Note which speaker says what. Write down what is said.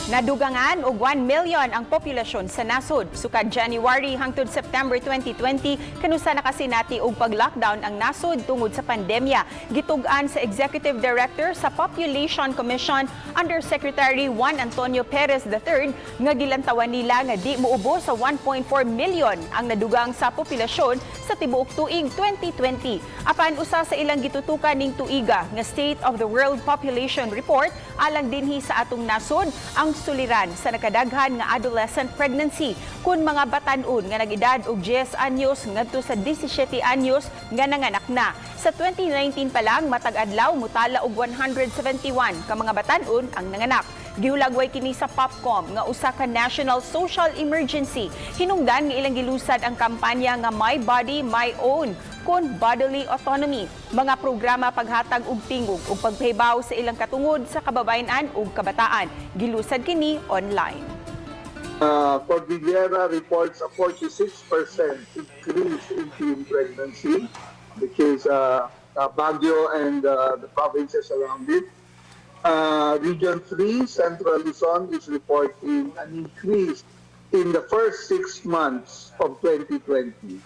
Speaker 1: Nadugangan og 1 million ang populasyon sa nasod. Sukad January hangtod September 2020, kanusa nakasinati og pag-lockdown ang nasod tungod sa pandemya. Gitug-an sa Executive Director sa Population Commission, Undersecretary Juan Antonio Perez III, nga gilantawan nila nga di muubo sa 1.4 million ang nadugang sa populasyon sa tibuok tuig 2020. Apan usa sa ilang gitutukan ning tuiga nga State of the World Population Report, alang dinhi sa atong nasod ang suliran sa nakadaghan nga adolescent pregnancy, kun mga batan-on nga nag-edad og 10 anyos ngadto sa 17 anyos nga nanganak na. Sa 2019 pa lang, matag adlaw mutala og 171 ka mga batan-on ang nanganak. Gihulagway kini sa POPCOM nga usa ka national social emergency. Hinungdan nga ilang gilusad ang kampanya nga "My Body, My Own" kon bodily autonomy. Mga programa paghatag og tingog ug pagpahibaw sa ilang katungod sa kababayen-an ug kabataan. Gilusad kini online.
Speaker 2: Cordillera reports a 46% increase in teen pregnancy, which is Baguio and the provinces around it. Region 3, Central Luzon, is reporting an increase in the first 6 months of 2020.